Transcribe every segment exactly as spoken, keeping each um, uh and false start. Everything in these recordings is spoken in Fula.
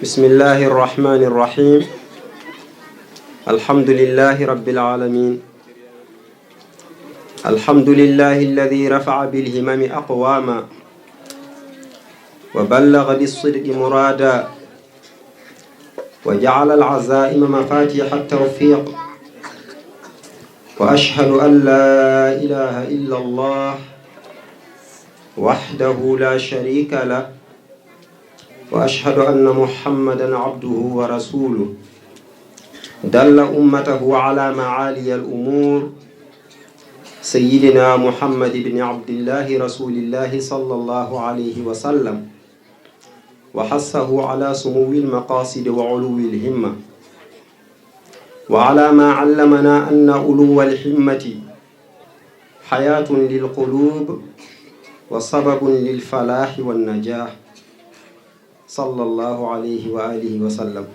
بسم الله الرحمن الرحيم. الحمد لله رب العالمين. الحمد لله الذي رفع بالهمم أقواما وبلغ بالصدق مرادا وجعل العزائم مفاتيح التوفيق. وأشهد أن لا إله إلا الله وحده لا شريك له، وأشهد أن محمدا عبده ورسوله، دل أمته على معالي الأمور، سيدنا محمد بن عبد الله رسول الله صلى الله عليه وسلم، وحثه على سمو المقاصد وعلو الهمة، وعلى ما علمنا أن علو الهمة حياة للقلوب وسبب للفلاح والنجاح، صلى الله عليه وآله وسلم.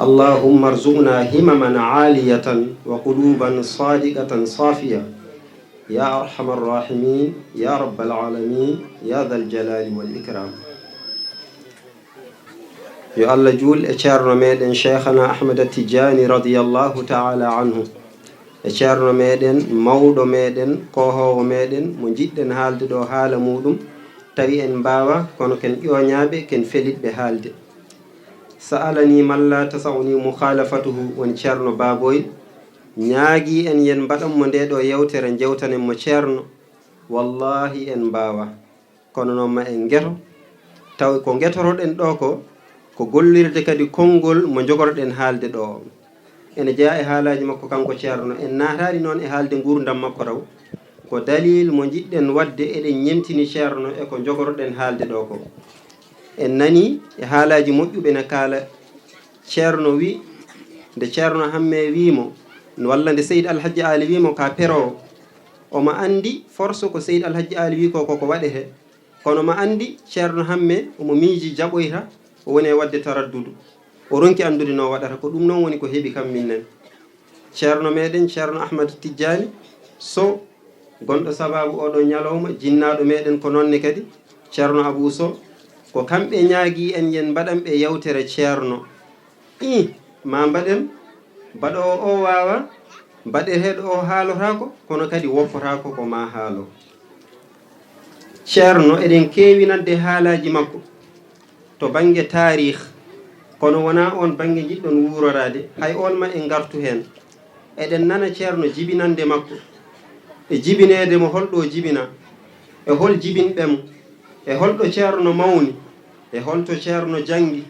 اللهم ارزقنا همما عالية وقلوبا صادقة صافية، يا أرحم الراحمين، يا رب العالمين، يا ذا الجلال والإكرام. Yo Allah juul e ceerno meɗen Cheikhana Ahmada Tijjani radiyallahu ta'ala anhu, e ceerno meɗen, mawɗo meɗen, koohoowo meɗen, mo njiɗɗen haalde ɗo haala muɗum, tawi en mbaawa, kono ken ƴooñaaɓe, ken felitɓe haalde. Sa'alani man la tasa'uni mukhalafatuhu, won ceerno Baboy, ñaagii en yen mbaɗan mo nde ɗo yewtere, njewtanen mo ceerno. Wallahi en mbaawa. Kono noon ma en ngeto, taw ko ngetoroɗen ɗo ko, ko gollirde kadi konngol mo njogorɗen haalde ɗo. Ene jeyaa e haalaaji makko kanko ceerno, en naataani noon e haalde nguurndam makko raw. Ko dalil mo njiɗɗen waɗde, eɗen ñemtini ceerno e ko njogorɗen haalde ɗo ko. En nanii e haalaaji moƴƴuɓe ne kaala, ceerno wi, nde ceerno Hamme wi mo, walla nde Seydi Alhajji Aali wi mo ka peroowo, omo anndi force ko Seydi Alhajji Aali wi ko, koko waɗetee. Kono ma anndi ceerno Hamme omo miiji jaɓoyta, o woni e waɗde taraddudu. O ronki anndude no o waɗata, ko ɗum noon woni ko heɓi kam minen. Ceerno meɗen, ceerno Ahmad Tijjani Sow, gonɗo sababu oɗo ñalawma, jinnaaɗo meɗen ko noon ne kadi, ceerno Abuu Sow, ko kamɓe ñaagii en yen mbaɗan ɓe yewtere ceerno. Ih, ma mbaɗen, baɗoowo o waawa, baɗeteeɗo o haalotaako, kono kadi woppotaako ko ma haalo. Ceerno, eɗen keewi nande haalaaji makko to bannge taariik, kono wonaa oon bannge njiɗɗon wuuroraade, hay oon ma en ngartu heen. Eɗen nana ceerno jibinande makko, e jibineede mo holɗo jibina, e hol jibinɓe mo, e holɗo ceerno mawni, e holto ceerno janngi,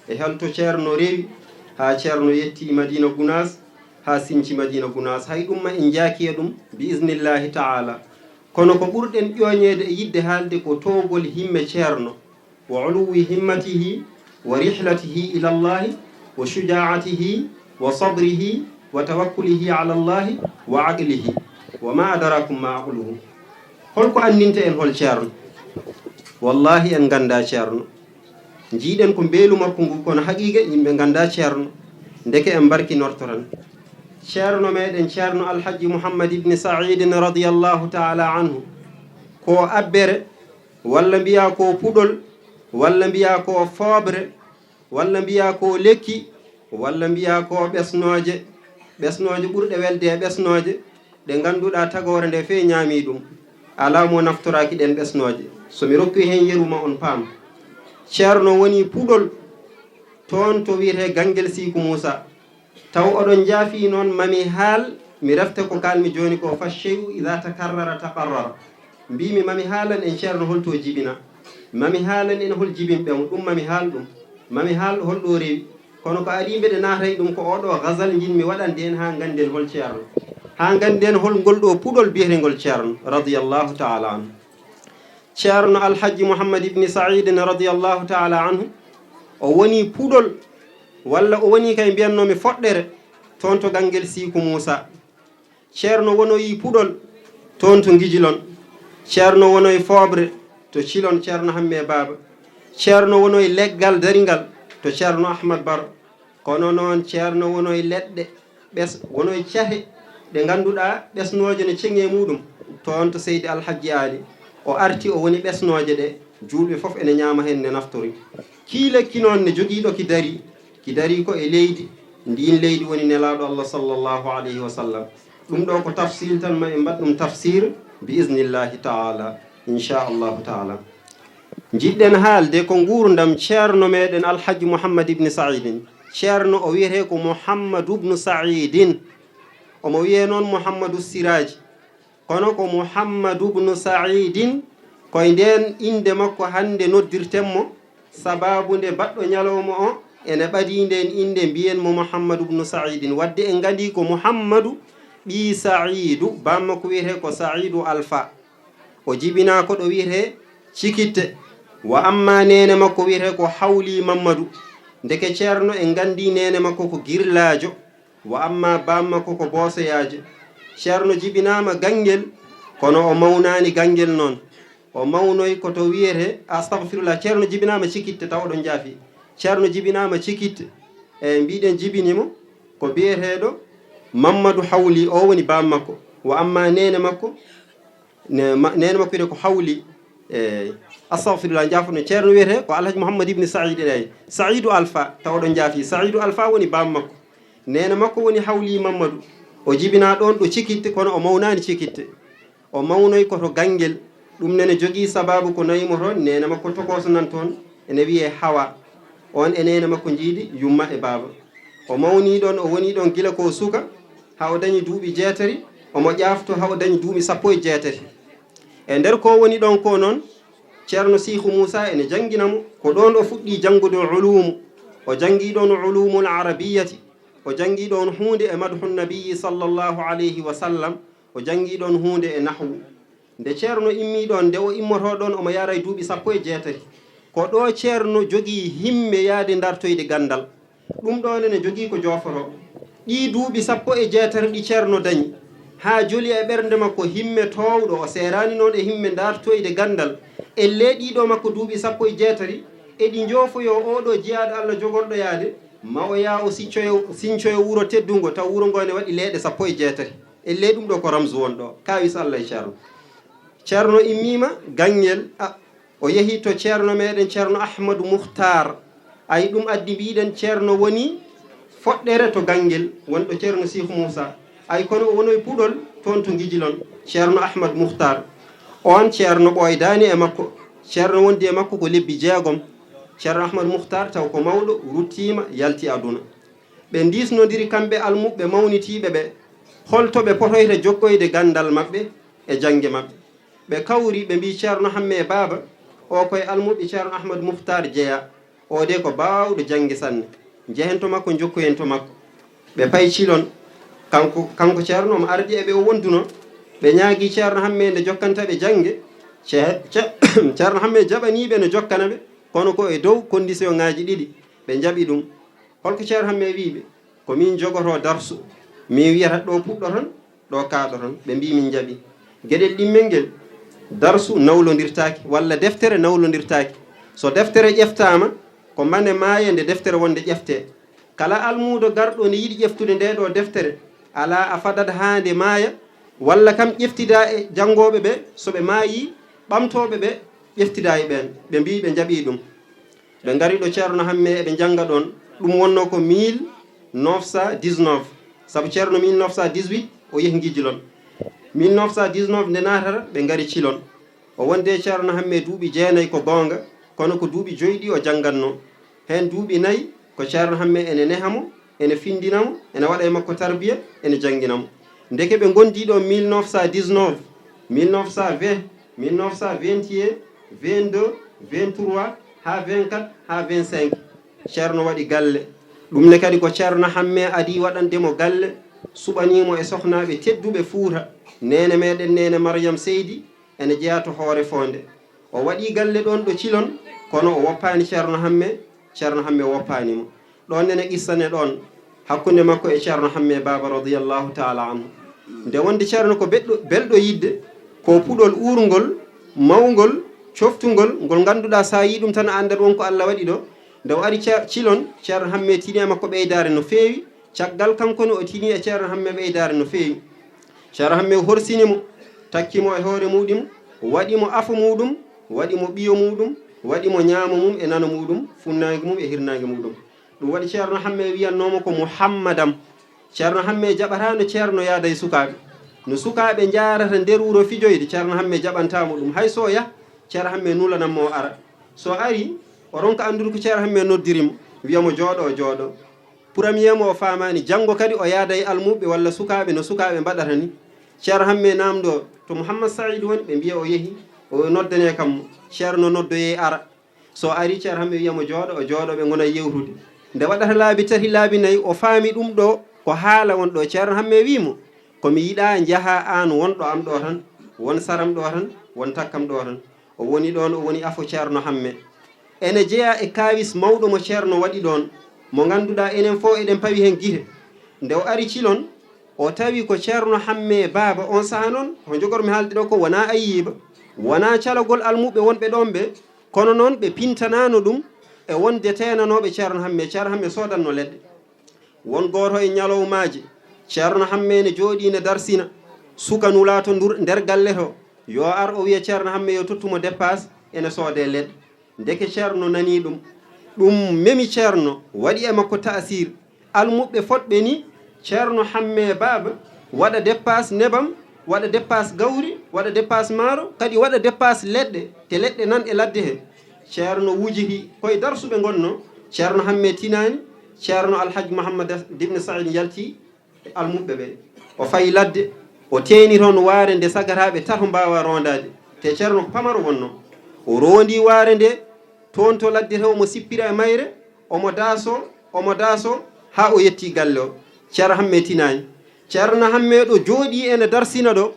e holto ceerno rewi, haa ceerno yetti Madiina Gunaas, haa sinci Madiina Gunaas. Hay ɗum ma en njaaki e ɗum, bi iznillaahi ta'aala. Kono ko ɓurɗen ƴooñeede e yiɗde haalde ko toowgol himme ceerno, wa uluwwi himmatihi, wa rihlatihi ila Allahi, wa shujaa'atihi, wa sabrihi, wa tawakkulihi ala Allahi, wa aqlihi. Wa ma adrakum ma aqluhu. Holko anndinta en hol ceerno? Wallahi en nganndaa ceerno. Njiiɗen ko mbeelu makko ngu, kono haqiiqa yimɓe nganndaa ceerno. Ndeke en mbarkinorto tan. Ceerno meɗen, ceerno Alhajji Muhammad ibn Sa'iid radiyallahu ta'ala anhu, ko abbere, walla mbiyaa ko puɗol, walla mbiyaa ko fooɓre, walla mbiyaa ko lekki, walla mbiyaa ko ɓesnooje. Ɓesnooje ɓurɗe welde e ɓesnooje, ɗe ngannduɗaa tagoore nde fee ñaami ɗum. Alaa mo naftoraaki ɗeen ɓesnooje. So mi rokki heen yeru ma on paam. Ceerno woni puɗol toon to wiyetee Ganngel Siiku Muusa. Taw oɗon njaafii noon, mami haal, mi refta ko kaalmi jooni ko, fa shay'u idha takarrara taqarrara. Mbiimi mami haalan en ceerno holto jibina. Mami haalan en hol jibinɓe mo, ɗum mami haal ɗum. Mami haal holɗo rewi. Kono ko adii mbeɗe naatay ɗum ko oɗo ghazal njiɗmi waɗande en haa ngannden hol ceerno. Haa ngannden hol ngol ɗo puɗol biyetengol ceerno, radiyallahu ta'ala anhu. Ceerno Alhajji Muhammad ibn Sa'iid radiyallahu ta'ala anhu, o woni puɗol, walla o woni kay mbiyannoomi foɗɗere, toon to Ganngel Siiku Muusa. Ceerno wonoyi puɗol, toon to Ngijilon. Ceerno wonoyi fooɓre, to Cilon, ceerno Hamme Baaba. Ceerno wonoyi leggal daringal, to ceerno Ahmad Baro. Kono noon ceerno wonoyi leɗɗe, ɓes-, wonoyi cahe ɗe ngannduɗaa ɓesnooje no ceŋe muɗum, toon to Seydi Alhajji Aali. O arti, o woni ɓesnooje ɗe, juulɓe fof ene ñaama heen, ne naftori. Kii lekki noon ne jogiiɗo ki darii, ki darii ko e leydi, ndiin leydi woni Nelaaɗo Allah sallallahu alayhi wa sallam. Ɗum ɗoo ko tafsiil tan, ma en mbaɗ ɗum tafsiir bi isnillahi taala, inchallahu taala. Njiɗɗen haalde ko nguurndam ceerno meɗen Alhaji Mouhammad Ibn Saidin. Ceerno o wiyetee ko Mouhammadu Bnu Saidin. Omo wiyee noon Mouhammadu Siraaji. Kono ko Mouhammadu Bnu Saidin, ko e ndeen innde makko hannde noddirten mo, sabaabu nde baɗɗo ñalawma o ene ɓadii ndeen innde, mbiyen mo Mouhammadu Bnu Saidin. Waɗde en nganndii ko Mouhammadu ɓii Saidu, baam makko wiyetee ko Saidu Alfa. O jibinaa ko ɗo wiyetee Cikitte. Wa amma neene makko wiyetee ko Hawli Mammadu. Ndeke ceerno en nganndii neene makko ko Girlaajo. Wa amma baam makko ko Boosoyaajo. Ceerno jibinaama Ganngel, kono o mawnaani Ganngel noon. O mawnoyi ko to wiyetee, astahfirullah, ceerno jibinaama Cikitte, taw oɗon njaafi. Ceerno jibinaama Cikitte. E mbiɗen jibini mo ko biyeteeɗo Mammadu Hawli, o woni baam makko. Wa amma neene makko, ne-, ma-, neene makko wiyetee ko Hawli. E, astahfirullah, njaafoɗon. Ceerno wiyetee ko Alhaji Mouhammad Ibn Saidi, eyi, Saidu Alfa, taw oɗon njaafi. Saidu Alfa woni baam makko. Neene makko woni Hawli Mammadu. O jibinaa ɗoon ɗo Cikitte, kono o mawnaani Cikitte. O mawnoyi ko to Ganngel. Ɗum nene jogii sabaabu ko nayi mo toon, neene makko tokooso nan toon, ene wiyee Hawa. Oon e neene makko njiidi yumma e baaba. O mawnii ɗoon, o wonii ɗoon gila ko suka, haa o dañi duuɓi jeetati, omo ƴaafto haa o dañi duuɓi sappo e jeetati. E nder ko woni ɗoon ko noon, Ceerno Siihu Muusa ene janngina mo, ko ɗoon o fuɗɗii janngude uluumu. O janngii ɗoon uluumul arabiyati, o janngii ɗoon huunde e madhu nabiyyi sallallahu alayhi wa sallam, o janngii ɗoon huunde e nahwu. Nde ceerno immii ɗoon, nde o immotoo ɗoon, omo yahra e duuɓi sappo e jeetati. Ko ɗo ceerno jogii himme yahde dartoyde ganndal. Ɗum ɗoon ene jogii ko joofotoo. Ɗii duuɓi sappo e jeetati ɗi ceerno dañi, haa joli e ɓernde makko himme toowɗo, o seeraani noon e himme dartoyde ganndal. Ellee ɗii ɗo makko duuɓi sappo e jeetati, eɗi njoofoyoo oo ɗo jiyaaɗo Allah jogorɗo yahde, ma o yaha o siccoyo, siñcoyo wuro teddungo, taw wuro ngoo ene waɗi leeɗe sappo e jeetati. Ellee ɗum ɗo ko ramzu won ɗo, kaawis Allah e ceerno. Ceerno immiima Ganngel, a, o yehi to ceerno meɗen, Ceerno Ahmadu Muhtaar. Ay, ɗum addi mbiɗen ceerno woni Foɗɗere to Ganngel, wonɗo ceerno Siihu Muusa. Ay, kono o wonoy puɗol toon to Ngijilon, Ceerno Ahmadu Muhtaar. Oon ceerno ɓooydaani e makko. Ceerno wondi e makko ko lebbi jeegom. Ceerno Ahmadu Muhtaar taw ko mawɗo, ruttiima, yalti aduna. Ɓe ndiisnondiri kamɓe almuɓɓe mawnitiiɓe ɓe, hol to ɓe potoyta jokkoyde ganndal maɓɓe e jannge maɓɓe. Ɓe kawri, ɓe mbii, "Ceerno Hammee Baaba, o ko e almuɓɓe Ceerno Ahmadu Muhtaar jeyaa. O de ko baawɗo jannge sanne. Njehen to makko, njokkoyen to makko." Ɓe payi Cilon. Kanko, kanko ceerno omo ardi e ɓe o wondunoo. Ɓe ñaagii Ceerno Hammee nde jokkanta ɓe jannge. Ce-, ce-, Ceerno Hammee jaɓanii ɓe no jokkana ɓe, kono ko e dow kondisiyoŋaaji ɗiɗi. Ɓe njaɓi ɗum. Holko Ceerno Hammee wii ɓe? "Ko min jogotoo darsu. Min wiyata ɗo puɗɗoton, ɗo kaaɗoton." Ɓe mbii, "Min njaɓi." Geɗel ɗimmel ngel, darsu nawlondirtaake, walla deftere nawlondirtaake. So deftere ƴeftaama, ko mane maaya nde deftere wonde ƴeftee. Kala almuudo garɗo ne yiɗi ƴeftude nde ɗo deftere, alaa a fadat haa nde maaya, walla kam ƴeftidaa e janngooɓe ɓe, so ɓe maayii, ɓamtooɓe ɓe ƴeftidaa e ɓeen. Ɓe mbii ɓe njaɓii ɗum. Ɓe ngari ɗo Ceerno Hammee, eɓe njannga ɗoon. Ɗum wonnoo ko mille neuf cent dix-neuf, sabu Ceerno mille neuf cent dix-huit o yehi Ngijilon. Mille neuf cent dix-neuf nde naatata, ɓe ngari Cilon. O wondi e Ceerno Hammee duuɓi jeenayi ko goonga, kono ko duuɓi joyi ɗi o janngannoo. Heen duuɓi nayi ko Ceerno Hammee ene neha mo, ene findina mo, ene waɗa e makko tarbiya, ene janngina mo. Ndeke ɓe ngondi ɗo mille neuf cent dix-neuf, mille neuf cent vingt, mille neuf cent vingt et un, vingt-deux, vingt-trois, haa vingt-quatre, haa vingt-cinq. Ceerno waɗi galle. Ɗum ne kadi ko Ceerno Hammee adii waɗande mo galle, suɓanii mo e sohnaaɓe tedduɓe Fuuta. Neene meɗen, Neene Mariyam Seydi, ene jeyaa to Hoore Foonde. O waɗii galle ɗoon ɗo Cilon, kono o woppaani Ceerno Hammee, Ceerno Hammee woppaani mo. Ɗoon nene qissa ne ɗoon, hakkunde makko e Ceerno Hammee Baaba radiyallahu taala anhu. Nde wonde Ceerno ko beɗɗo, belɗo yiɗde, ko puɗol uurngol, mawngol, coftungol, ngol ngannduɗaa so a yii ɗum tan a anndat won ko Alla waɗi ɗo. Nde o ari Ce-, Cilon, Ceerno Hammee tini e makko ɓeydaare no feewi, caggal kanko ne o tini e Ceerno Hammee ɓeydaare no feewi. Ceerno Hammee horsini mo, takki mo e hoore muuɗum, waɗi mo afo muuɗum, waɗi mo ɓiyo muuɗum, Waɗi mo ñaamo mum e nano muɗum, funnaange mum e hirnaange muɗum. Ɗum waɗi Ceerno Hammee wiyannoo mo ko Muhammadam. Ceerno Hammee jaɓataa no Ceerno yaada e sukaaɓe. No sukaaɓe njaarata nder wuro fijoyde, Ceerno Hammee jaɓantaa mo ɗum. Hay so o yah, Ceerno Hammee nulanan mo o ara. So o arii, o ronka anndude ko Ceerno Hammee noddiri mo, wiya mo jooɗo, o jooɗo. Premier mo o faamaani, janngo kadi o yaada e almuɓɓe walla sukaaɓe no sukaaɓe mbaɗata ni. Ceerno Hammee naamndoo to Muhammad Saïd woni, ɓe mbiya o yehi, o noddanee kam mo. Ceerno noddoyee ara. So o arii, Ceerno Hammee wiya mo jooɗo, o jooɗo, ɓe ngona yewtude. Nde waɗata laabi tati, laabi nayi, o faami ɗum ɗo ko haala won ɗo. Ceerno Hammee wii mo, ko mi yiɗaa njahaa aan won ɗo am ɗo tan, won saram ɗo tan, won takkam ɗo tan. O woni ɗoon, o woni afo Ceerno Hammee. Ene jeyaa e kaawis mawɗo mo Ceerno waɗi ɗoon, mo ngannduɗaa enen fof eɗen pawi heen gite. Nde o ari Cilon, o tawi ko Ceerno Hammee Baaba. Oon sahaa noon, ko njogormi haalde ɗo ko wonaa Ayiiba, wonaa calagol almuɓɓe wonɓe ɗoon ɓe, kono noon ɓe pintanaano ɗum e wonde teenanooɓe Ceerno Hammee. Ceerno Hammee soodanno leɗɗe. Won gooto e ñalawmaaji, Ceerno Hammee ne jooɗii ne darsina. Suka nulaato ndur nder galle to, yo ar o wiya Ceerno Hammee yo tottu mo deppaas, ene soodee leɗɗe. Ndeke Ceerno nanii ɗum. Ɗum memi Ceerno, waɗi e makko taasir. Almuɓɓe fotɓe ni, Ceerno Hammee Baaba waɗa deppaas nebam, waɗa deppaas gawri, waɗa deppaas maaro, kadi waɗa deppaas leɗɗe, te leɗɗe nan e ladde he. Ceerno wujiti koye darsuɓe ngonno, Ceerno Hammee tinaani, Ceerno Alhaji Muhammad Ibn Saïd yalti e almuɓɓe ɓe. O fayi ladde, o teeni toon waare nde sagataaɓe tato mbaawaa roondaade, te Ceerno ko pamaro wonno. O roondi waare nde toon to ladde to, omo sippira e mayre, omo daaso, omo daaso, haa o yettii galle o. Ceerno Hammee tinaani. Ceerno Hammee ɗo jooɗii ene darsina ɗo,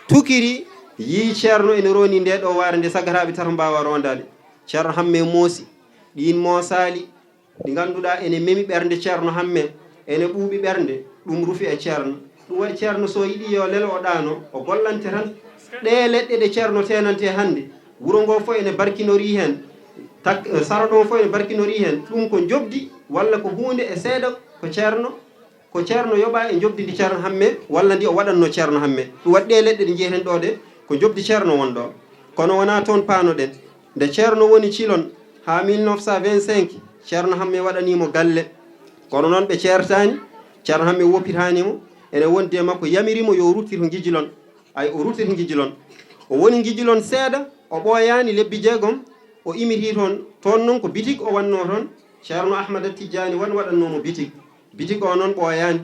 tukiri, yii Ceerno ene roondi nde ɗo waare nde sagataaɓe tato mbaawaa roondaade. Ceerno Hammee moosi. Ɗiin moosaali, ɗi ngannduɗaa ene memi ɓernde Ceerno Hammee, ene ɓuuɓi ɓernde, ɗum rufi e Ceerno. Ɗum waɗi Ceerno so yiɗi yo lelo o ɗaano, o gollante tan. Ɗee leɗɗe ɗe Ceerno teenante hannde, wuro ngoo fof ene barkinorii heen, tak-, sara ɗon fof ene barkinorii heen. Ɗum ko njoɓdi walla ko huunde e seeɗa ko Ceerno, ko Ceerno yoɓaa e njoɓdi ndi Ceerno Hammee, walla ndi o waɗatno Ceerno Hammee. Ɗum waɗi ɗee leɗɗe ɗe njiyeten ɗo ɗe, ko njoɓdi Ceerno won ɗo. Kono wonaa toon paanoɗen. Nde Ceerno woni Cilon haa mille neuf cent vingt-cinq, Ceerno Hammee waɗanii mo galle. Kono noon ɓe ceertaani, Ceerno Hammee woppitaani mo, ene wondi e makko, yamiri mo yo ruttir Ngijilon. Ay, o ruttir Ngijilon. O woni Ngijilon seeɗa, o ɓooyaani lebbi jeegom, o imitii toon. Toon noon ko bitik o wannoo toon, Ceerno Ahmada Tijjaani Wan waɗannoo mo bitik. Bitik o noon ɓooyaani.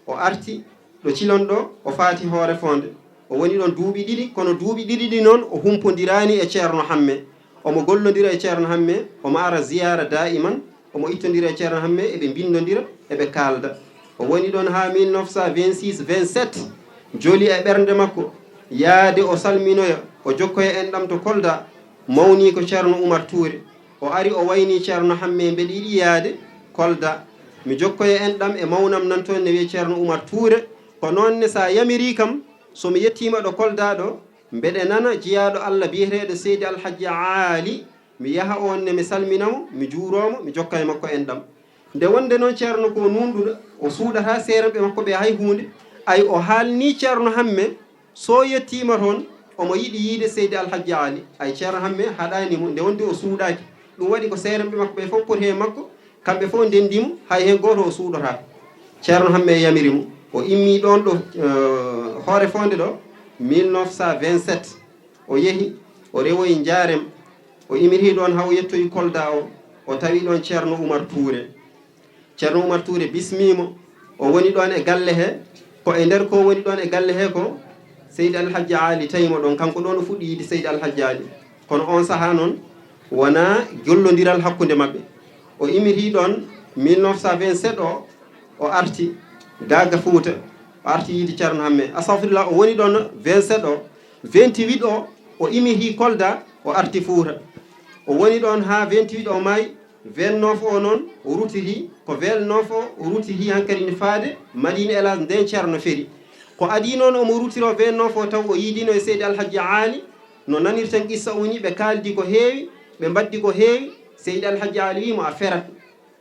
O arti ɗo Cilon ɗo, o faati Hoore Foonde. O woni ɗoon duuɓi ɗiɗi, kono duuɓi ɗiɗi ɗi noon o humpondiraani e Ceerno Hammee. Omo gollondira e Ceerno Hammee, omo ara ziyaara daa'iman, omo ittondira e Ceerno Hammee, eɓe mbinndondira, eɓe kaalda. O woni ɗoon haa mille neuf cent vingt-six vingt-sept, joli e ɓernde makko, yaade o salminoya, o jokkoya enɗam to Kolda, mawni ko Ceerno Umar Tuure. O ari o wayni Ceerno Hammee, mbeɗa yiɗi yaade Kolda. Mi jokkoya enɗam e mawnam nan toon ne wiyee Ceerno Umar Tuure. Ko noon ne so a yamirii kam, so mi yettiima ɗo Kolda ɗo, mbeɗe nana jiyaaɗo Allah biyeteeɗo Seydi Alhajji Aali, mi yaha oon ne mi salmina mo, mi juuroo mo, mi jokka e makko enɗam. Nde wonde noon Ceerno ko nuunɗuɗo, o suuɗataa seerenɓe makko ɓe hay huunde, ay o haalni Ceerno Hammee, so yettiima toon, omo yiɗi yiide Seydi Alhajji Aali. Ay Ceerno Hammee haɗaani mo, nde wonde o suuɗaaki. Ɗum waɗi ko seerenɓe makko ɓe fof poti e makko, kamɓe fof ndenndi mo, hay heen gooto o suuɗotaako. Ceerno Hammee yamiri mo. O immii ɗoon ɗo, eh, Hoore Foonde ɗo, mille neuf cent vingt-sept. O yehi, o rewoyi Njaarem. O imitii ɗoon haa o yettoyi Kolda o, o tawi ɗoon Ceerno Umar Tuure. Ceerno Umar Tuure bismii mo. O woni ɗoon e galle he. Ko e nder ko woni ɗoon e galle he ko Seydi Alhajji Aali tawi mo ɗoon. Kanko ɗoon o fuɗɗi yiide Seydi Alhajji Aali. Kono oon sahaa noon wonaa gollondiral hakkunde maɓɓe. O imitii ɗoon mille neuf cent vingt-sept o, o arti Gaaga Fuuta. O arti yiide Ceerno Hammee. Astahfirullah, o woni ɗoon vingt-sept o. Vingt-huit o, o imitii Kolda, o arti Fuuta. O woni ɗoon haa vingt-huit o maayi. Vingt-neuf o noon, o rutiti, ko vingt-neuf o, o rutiti hankadi ne faade Madina Elaas, ndeen Ceerno feri. Ko adii noon omo rutiro vingt-neuf o, taw o yiidiino e Seydi Alhajji Aali, no nanirten qissa o ni, ɓe kaaldi ko heewi, ɓe mbaddi ko heewi, Seydi Alhajji Aali wii mo, "A ferat."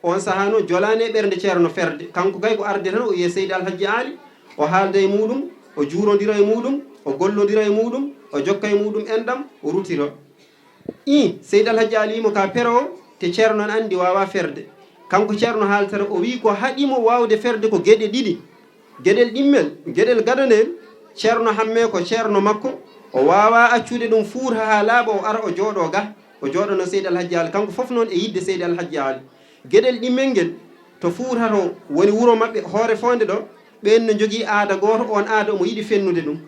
Oon sahaa noon, jolaani e ɓernde Ceerno ferde. Kanko kay ko arde tan, o wiya Seydi Alhajji Aali, o haalda e muuɗum, o juurondira e muuɗum, o gollondira e muuɗum, o jokka e muuɗum enɗam, o rutiro. I, Seydi Alhaji Ali wiimo ka pero, te Ceerno no anndi waawa ferde. Kanko Ceerno haaltata, o wii ko haɗi mo waawde ferde ko geɗe ɗiɗi. Geɗel ɗimmel, geɗel gadanel, Ceerno Hamme ko Ceerno makko, o waawa accude ɗum fuur haa laaɓa, o ara o jooɗo ga, o jooɗano Seydi Alhaji Ali. Kanko fof noon e yidde Seydi Alhaji Ali. Geɗel ɗimmel ngel, to fuur hato woni wuro maɓɓe, hoore foonde ɗo, ɓeen no njogii aada gooto, oon aada omo yiɗi fennude ɗum.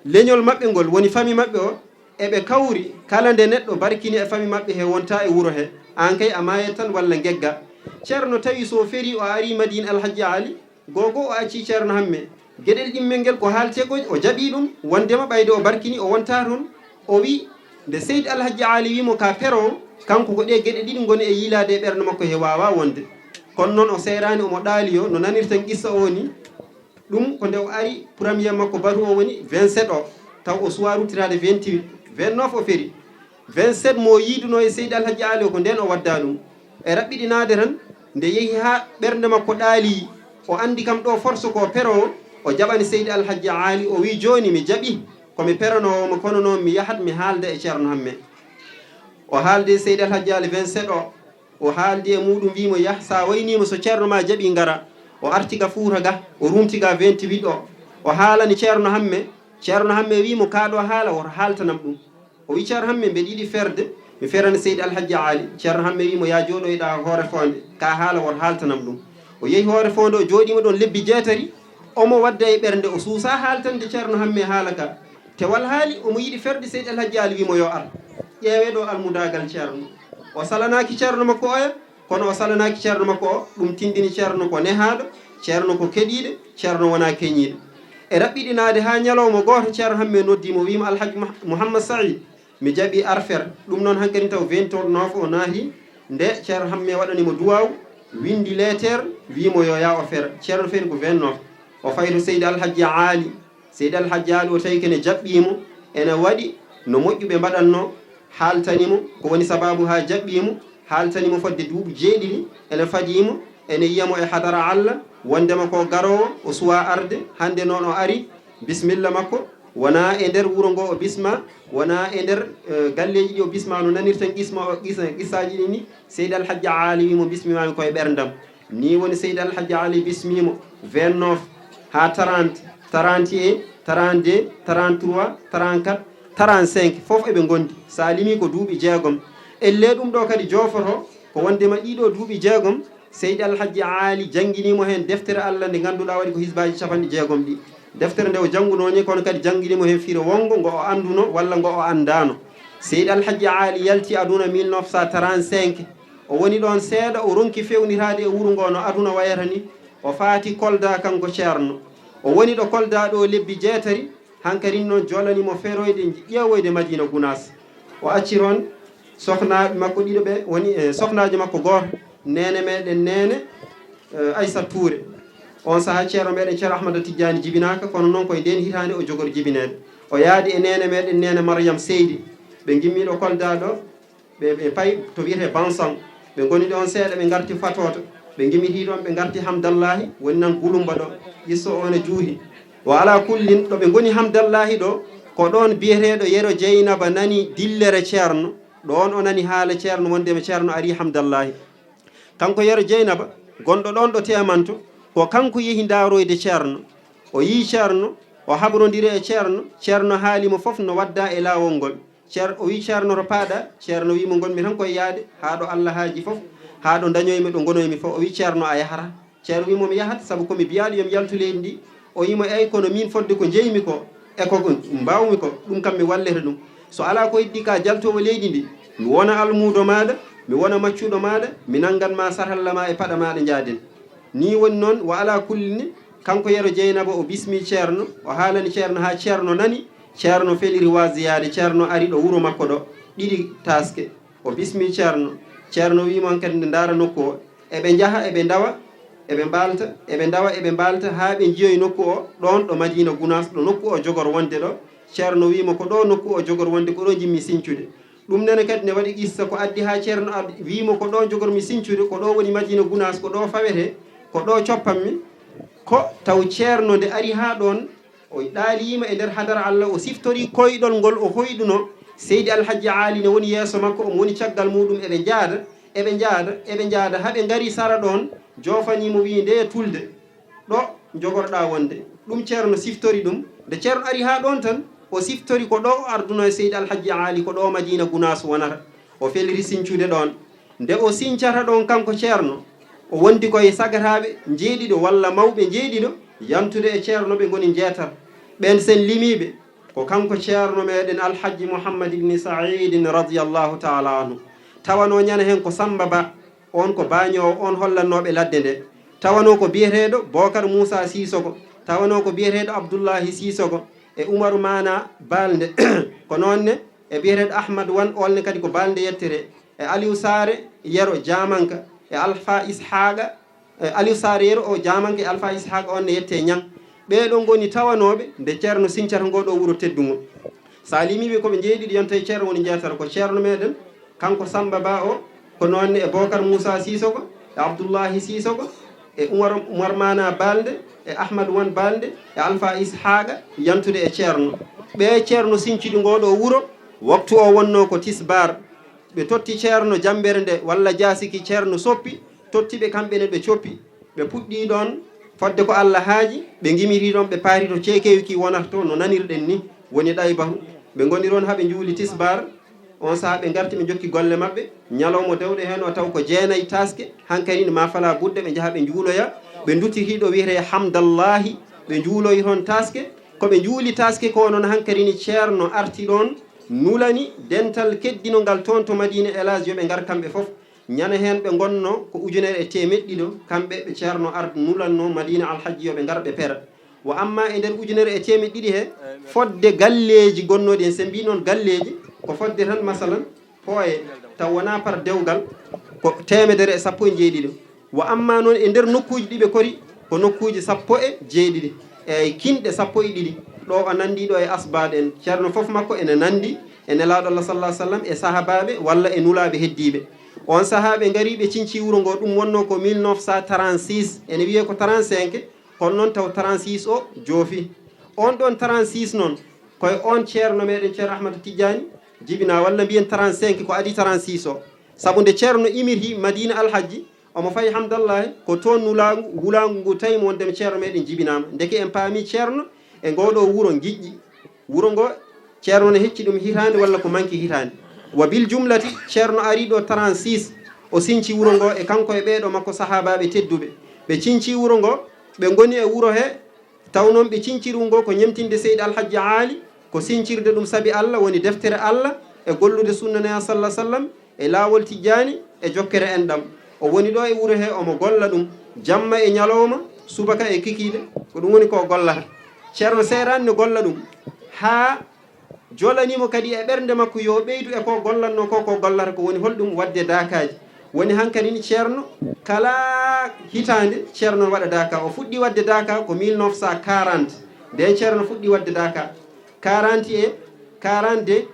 Leñol maɓɓe ngol, woni fami maɓɓe o, eɓe kawri, kala nde neɗɗo barkini e fami maɓɓe he, wonta e wuro he, aan kay a maayat tan walla ngegga. Ceerno tawi so ferii o arii Madiina Alhaji Ali, googo o accii Ceerno Hamme. Geɗel ɗimmel ngel ko haaltee ko, o jaɓii ɗum, wondema ɓayde o barkini, o wonta toon. O wii, nde Seydi Alhaji Ali wii mo ka pero, kanko ko ɗee geɗe ɗiɗi ngoni e yiilaade e ɓernde makko he, waawa wonde. Kono noon o seeraani, omo ɗaaliyo, no nanirten qissa o ni. Ɗum ko nde o ari, premier makko batu o woni vingt-sept o, taw o suwaa ruttitaade vingt-huit, vingt-neuf o feri. Vingt-sept mo yiiduno e Seydi Alhaji Ali o, ko ndeen o wadda ɗum. E raɓɓiɗinaade tan, nde yehi haa ɓernde makko ɗaali, o anndi kam ɗo force ko pero, o jaɓani Seydi Alhaji Ali, o wii, "Jooni mi jaɓi, ko mi peranoowo mo, kono noon mi yahat mi haalda e Ceerno Hamme." O haaldi e Seydi Alhaji Ali vingt-sept o, o haaldi e muuɗum, wii mo, "Yah, sa waynii mo, so Ceerno ma jaɓi ngara." O arti ga Fuuta ga, o rumti ga vingt-huit o, o haalani Ceerno Hamme. Ceerno Hamme wii mo, "Ka ɗo haala, woto haaltanam ɗum." O wii, "Ceerno Hamme, mbeɗa yiɗi ferde, mi ferana Seydi Alhaji Ali." Ceerno Hamme wii mo, "Ya jooɗoyɗa hoore foonde, ka haala woto haaltanam ɗum." O yehi hoore foonde, o jooɗiima ɗoon lebbi jeetati, omo wadda e ɓernde, o suusa haaltande Ceerno Hamme haala ka. Tewal haali, omo yiɗi ferde, Seydi Alhaji Ali wii mo, "Yo ar, ƴeewee ɗo almudaagal Ceerno." O salanaaki Ceerno makko oya, kono o salanaaki Ceerno makko o, ɗum tindini Ceerno ko nehaaɗo, Ceerno ko keɗiiɗo, Ceerno wonaa keñiiɗo. E raɓɓiɗinaade haa ñalawma gooto, Ceerno Hamme noddi mo, wii mo, "Alhaji Mah-, Mouhammad Saïd, mi jaɓi arfer." Ɗum noon hankadi taw vingt-neuf o naati, nde Ceerno Hamme waɗani mo duwaaw, winndi leeteer, wii mo yo yaa o fer. Ceerno feri ko vingt-neuf. O fayi to Seydi Alhaji Ali. Seydi Alhaji Ali o tawi kene jaɓɓii mo, ene waɗi no moƴƴuɓe mbaɗatno, haaltani mo ko woni sabaabu haa jaɓɓii mo, haaltani mo fodde duuɓi jeeɗiɗi, ene fadii mo, ene yiya mo e hadara Allah, wondema ko garoowo, o suwaa arde, hannde noon o ari, bismilla makko, wonaa e nder wuro ngo o bismaa, wonaa e nder, eh, galleeji ɗi o bismaa no nanirten qisma o, qisa-, qissaaji ɗi ni, Seydi Alhaji Ali wii mo, "Bismimaami koye ɓerndam." Ni woni Seydi Alhaji Ali bismii mo vingt-neuf haa trente, trente et un, trente-deux, trente-trois, trente-quatre, trente-cinq, fof eɓe ngondi. So a limii ko duuɓi jeegom. Ellee ɗum ɗo kadi joofoto ko wondema ɗiɗo duuɓi jeegom, Seydi Alhaji Ali janngini mo heen deftere Allah nde ngannduɗaa waɗi ko hisbaaji capanɗe jeegom ɗi. Deftere nde o janngunoo ni, kono kadi janngini mo heen firo wonngo ngo o annduno walla ngo o anndaano. Seydi Alhaji Ali yalti aduna mille neuf cent trente-cinq. O woni ɗoon seeɗa, o ronki feewnitaade e wuro ngo no aduna wayata ni. O faati Kolda kanko Ceerno. O woni ɗo Kolda ɗo lebbi jeetati, hankadi noon jolani mo feroyde ƴeewoyde Madiina Gunaas. O acci toon sohnaaɓe makko ɗiɗo ɓe, woni e sohnaajo makko gooto, neene meɗen neene, eh, Aysat Tuure. On sahaa Ceerno meɗen Ceerno Ahmada Tijjaani jibinaaka, kono noon koye ndeen hitaande o jogori jibineede. O yaadi e neene meɗen neene Mariyam Seydi. Ɓe ngimmi ɗo Kolda ɗo, ɓe, ɓe payi to wiyetee Bansan. Ɓe ngoni ɗoon seeɗa, ɓe ngarti Fatoota. Ɓe ngimmitii ɗoon, ɓe ngarti Hamdallahi, woni nan Gulumba ɗo. Qisso o ne juuti. Wa ala kullin, ɗo ɓe ngoni Hamdallahi ɗo, ko ɗoon biyeteeɗo Yero Jeynaba nani dillere Ceerno. Ɗoon o nani haala Ceerno, wondema Ceerno arii Hamdallahi. Kanko Yero Jeynaba, gonɗo ɗoon ɗo Teemanto, ko kanko yehi ndaaroyde Ceerno. O yii Ceerno, o habrondiri e Ceerno, Ceerno haali mo fof no wadda e laawol ngol. Ceer-, o wii Ceerno to paaɗa, Ceerno wii mo ngonmi tan koye yaade, haa ɗo Allah haaji fof, haa ɗo dañoymi, ɗo ngonoymi fof. O wii Ceerno a yahata. Ceerno wii mo mi yahat, sabu ko mi biyaaɗo yo mi yaltu leydi ndi. O wii mo eey, kono miin fodde ko njeymi ko, e ko ko mbaawmi ko, ɗum kam mi wallete ɗum. So alaa ko heddi ka jaltoowo leydi ndi, mi wona almuudo maaɗa, mi wona maccuɗo maaɗa, mi nanngan ma sarhalla ma e paɗa maaɗa njaaden. Nii woni noon, wa alaa kulli ni, kanko Yero Jeynaba o bismii Ceerno, o haalani Ceerno haa Ceerno nani, Ceerno feliri waas yaade, Ceerno ari ɗo wuro makko ɗo, ɗiɗi taaske. O bismii Ceerno. Ceerno wii mo hankadi nde ndaara nokku o. Eɓe njaha, eɓe ndawa, eɓe mbaalta, eɓe ndawa, eɓe mbaalta, haa ɓe njiyoyi nokku o, ɗoon ɗo Madiina Gunaas, ɗo nokku o jogor wonde ɗo. Ceerno wii mo ko ɗo nokku o jogor wonde, ko ɗo njimmi sincude. Ɗum nene kadi ne waɗi qissa ko addi haa Ceerno ar-, wii mo ko ɗo jogormi sincude, ko ɗo woni Madiina Gunaas, ko ɗo fawetee, ko ɗo coppammi. Ko taw Ceerno nde ari haa ɗoon, o ɗaaliima e nder hadara Allah, o siftori koyɗol ngol o hoyɗuno, Seydi Alhajji Aali ne woni yeeso makko, omo woni caggal muuɗum, eɓe njaada, eɓe njaada, eɓe njaada, haa ɓe ngari sara ɗoon, joofanii mo, wiyi, "Ndeye tulde, ɗo njogorɗaa wonde?" Ɗum Ceerno siftori ɗum. Nde Ceerno ari haa ɗoon tan, o siftori ko ɗo o ardunoo e Seydi Alhajji Aali, ko ɗo Madiina Gunaas wonata. O feliri sincude ɗoon. Nde o sincata ɗoon kanko Ceerno, o wondi ko e sagataaɓe njeeɗiɗo walla mawɓe njeeɗiɗo yantude e Ceerno, ɓe ngoni njeetar. Ɓeen sen limiiɓe, ko kanko Ceerno meɗen Alhajji Muhammad ibni Sa'iidin radiyallahu taala anhu. Tawanoo ñande heen ko Sammba Ba, oon ko baañoowo, oon hollannooɓe ladde nde. Tawanoo ko biyeteeɗo Bookar Muusaa Siisoko, tawanoo ko biyeteeɗo Abdullaahi Siisoko e Umaru Maana Balde. Ko noon ne e biyeteeɗo Ahmad Wan, oon ne kadi ko Balde yettetee, e Aliw Saare Yero Jaamanka, e Alfa Ishaaqa, e Aliw Saare Yero o Jaamanka, e Alfa Ishaaqa, oon ne yettee Ñaŋ. Ɓee ɗoo ngoni tawanooɓe nde Ceerno sincata ngoo ɗoo wuro teddungo. So a limiiɓe, ko ɓe njeeɗiɗo yonta e Ceerno woni njeetata, ko Ceerno meɗen, kanko Sammba Ba o, ko noon ne e Bookar Muusaa Siisoko, e Abdullaahi Siisoko, e Umar, Umar Maana Balde, e Ahmad Wan Balde, e Alfa Ishaaqa, yantude e Ceerno. Ɓee Ceerno sincidi ngoo ɗoo wuro, waktu o wonnoo ko tisbaar. Ɓe totti Ceerno jammbere nde, walla jaasiki Ceerno soppi, totti ɓe kamɓe ne ɓe coppi. Ɓe puɗɗii ɗoon fodde ko Alla haaji, ɓe ngimiri ɗoon, ɓe paari to ceekeewi ki wonata to no nanirɗen ni, woni Ɗaybahu. Ɓe ngoni ɗoon haa ɓe njuuli tisbaar. Oon sahaa ɓe ngarti, ɓe njokki golle maɓɓe. Ñalawma dewɗo heen o taw ko jeenayi taaske, hankadi ne maa falaa budda ɓe njaha ɓe njuuloya. Ɓe nduttiti ɗo wiyetee Hamdallaahi, ɓe njuuloyi toon taaske. Ko ɓe njuuli taaske ko noon, hankadi ne Ceerno arti ɗoon, nulani dental keddinongal toon to Madiina, El Hadj, yo ɓe ngar kamɓe fof. Ñande heen ɓe ngonnoo ko ujunere e teemeɗɗe ɗiɗo, kamɓe ɓe Ceerno ardi nulannoo Madiina Alhajji yo ɓe ngar ɓe pera. Wa amma e nder ujunere e teemeɗɗe ɗiɗi he, fodde galleeji gonnooɗi heen, so mbii noon galleeji, ko fodde tan, masalan, pooye, taw wonaa par dewgal, ko teemedere e sappo e njeeɗiɗo. Wa amma noon e nder nokkuuji ɗi ɓe kori, ko nokkuuji sappo e jeeɗiɗi, e kinɗe sappo e ɗiɗi. Ɗo o nanndi ɗo e asbaaɓe en, Ceerno fof makko ene nanndi e Nelaaɗo Allah sallallahu alaihi wasallam, e sahaabaaɓe walla e nulaaɓe heddiiɓe. On sahaa ɓe ngari, ɓe cinci wuro ngo, ɗum wonnoo ko mille neuf cent trente-six, ene wiyee ko trente-cinq, kono noon taw trente-six o joofi. On ɗon trente-six noon, ko e on Ceerno meɗen Ceerno Ahmadu Tijjaani jibinaa, walla mbiyen trente-cinq ko adii trente-six o. Sabu nde Ceerno imirhi Madiina Alhajji, omo fayi Hamdallahi, ko toon nulaagu, wulaagu ngu tawi mo wondema Ceerno meɗen jibinaama. Ndeke en paami Ceerno e ngoo ɗoo wuro Ngiƴƴi. Wuro ngo, Ceerno ne hecci ɗum hitaande walla ko manki hitaande. Wa bil jumlati, Ceerno ari ɗo trente-six, o sinci wuro ngo e kanko e ɓeeɗo makko sahaabaaɓe tedduɓe. Ɓe cinci wuro ngo, ɓe ngoni e wuro he, taw noon ɓe cinciri ngo ko ñemtinde Seydi Alhajji Aali, ko sincirde ɗum sabi Allah, woni deftere Allah, e gollude sunna Neeya sallallahu alaihi wasallam, e laawol Tijjaani, e jokkere enɗam. O woni ɗo e wuro he, omo golla ɗum, jamma e ñalawma, subaka e kikiiɗe, ko ɗum woni ko o gollata. Ceerno seeraani no golla ɗum, haa jolanii mo kadi e ɓernde makko yo ɓeydu e ko gollannoo ko, ko gollata ko woni holɗum, waɗde daakaaji. Woni hankadi ni Ceerno, kala hitaande Ceerno waɗa daaka. O fuɗɗi waɗde daaka ko mille neuf cent quarante, nde Ceerno fuɗɗi waɗde daaka. Quarante et quarante-deux,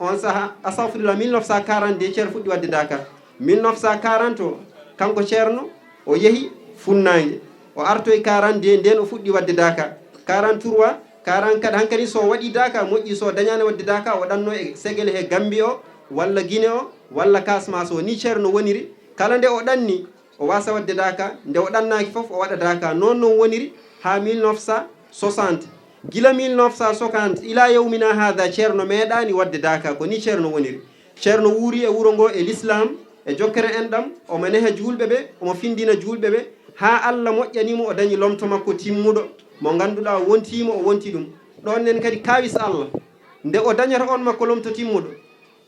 on saha, astahfirullah, mille neuf cent quarante-deux Ceerno fuɗɗi waɗde daaka. Mille neuf cent quarante o, kanko Ceerno, o yehi funnaange. O artoyi quarante-deux, nden o fuɗɗi waɗde daaka. Quarante-trois, quarante-quatre, hankadi so o waɗi daaka, moƴƴi, so o dañaani waɗde daaka, o ɗanno e Segele he Gambi o, walla Gine o, walla Kasmas o. Ni Ceerno woniri, kala nde o ɗanni, o wasa waɗde daaka, nde o ɗannaaki fof, o waɗa daaka. Noon noon woniri haa mille neuf cent soixante. Gila mille neuf cent soixante ila yawmina haada, Ceerno meeɗaani waɗde daaka. Ko ni Ceerno woniri. Ceerno wuuri e wuro ngo e lislaam, e jokkere enɗam, omo neha juulɓe ɓe, omo findina juulɓe ɓe, haa Allah moƴƴani mo, o dañi lomto makko timmuɗo, mo ngannduɗaa wontii mo, o wonti ɗum. Ɗoon nen kadi kaawis Allah, nde o dañata on makko lomto timmuɗo,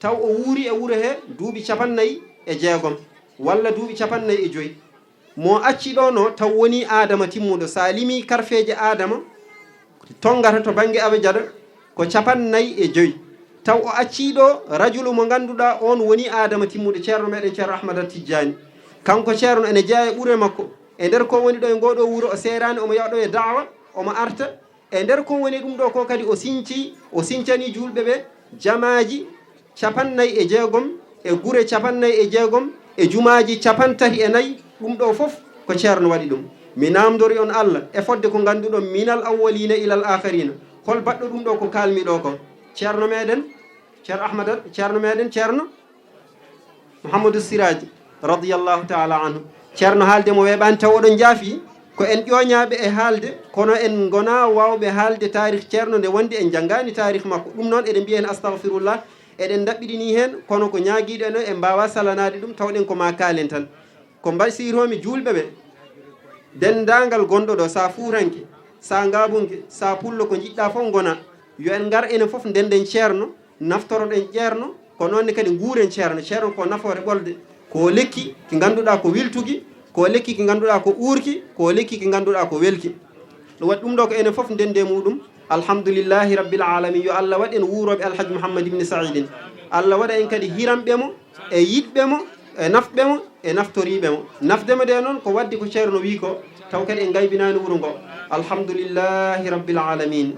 taw o wuuri e wuro he duuɓi capannayyi e jeegom, walla duuɓi capannayyi e joyi. Mo acci ɗo no taw woni Aadama timmuɗo. So a limii karfeeje Aadama, tongata to bannge abajada ko capannayyi e joyi. Taw o accii ɗo rajulu mo ngannduɗaa on woni Aadama timmuɗo, Ceerno meɗen Ceerno Ahmada Tijjaani. Kanko Ceerno ene jeyaa e ɓure makko. E nder ko woni ɗo e ngoo ɗoo wuro, o seeraani, omo yaha ɗo e da'wa, omo arta. E nder ko woni ɗum ɗo ko kadi o sinci, o sincani juulɓe ɓe jamaaji capannayyi e jeegom, e gure capannayyi e jeegom, e jumaaji capantati e nayi. Ɗum ɗo fof ko Ceerno waɗi ɗum. Mi naamndori on Allah e fodde ko ngannduɗon, minal awwaliina ilal aakhiriina. Hol baɗɗo ɗum ɗo ko kaalmi ɗo ko? Ceerno meɗen Ceerno Ahmada, ceerno meɗen, ceerno Mouhamadou Siraji, radiyallahu taala anhu. Ceerno, haalde mo weeɓaani, taw oɗon njaafi. Ko en ƴooñaaɓe e haalde, kono en ngonaa waawɓe haalde taarih ceerno nde wondi en njanngaani taarih makko. Ɗum noon, eɗen mbiya heen astahfirullah, eɗen ndaɓɓiɗini heen, kono ko ñaagiiɗo en o, en mbaawaa salanaade ɗum, tawɗen ko maa kaalen tan. Ko mbasiyotoo-mi juulɓe ɓe, denndaangal gonɗo ɗo, so a fuuranke, so a ngaabunke, so a pullo, ko njiɗɗaa fof ngona. Yo en ngar enen fof ndennden ceerno, naftoroɗen ceerno, ko noon ne kadi nguuren ceerno. Ceerno ko nafoore ɓolde, ko lekki ki ngannduɗaa ko wiltuki, ko lekki ki ngannduɗaa ko uurki, ko lekki ki ngannduɗaa ko welki. Ɗum waɗi ɗum ɗo ko enen fof ndenndi e muɗum. Alhamdulillahi rabbil alamin. Yo Allah waɗ en wuurooɓe Alhaji Mouhammad Ibn Saidin. Allah waɗa en kadi hiranɓe mo, e yiɗɓe mo, e nafɓe mo, e naftoriiɓe mo. Nafde mo nde noon ko waɗde ko ceerno wi ko, taw kadi en ngaybinaani wuro ngo. Alhamdulillahi rabbil alamin.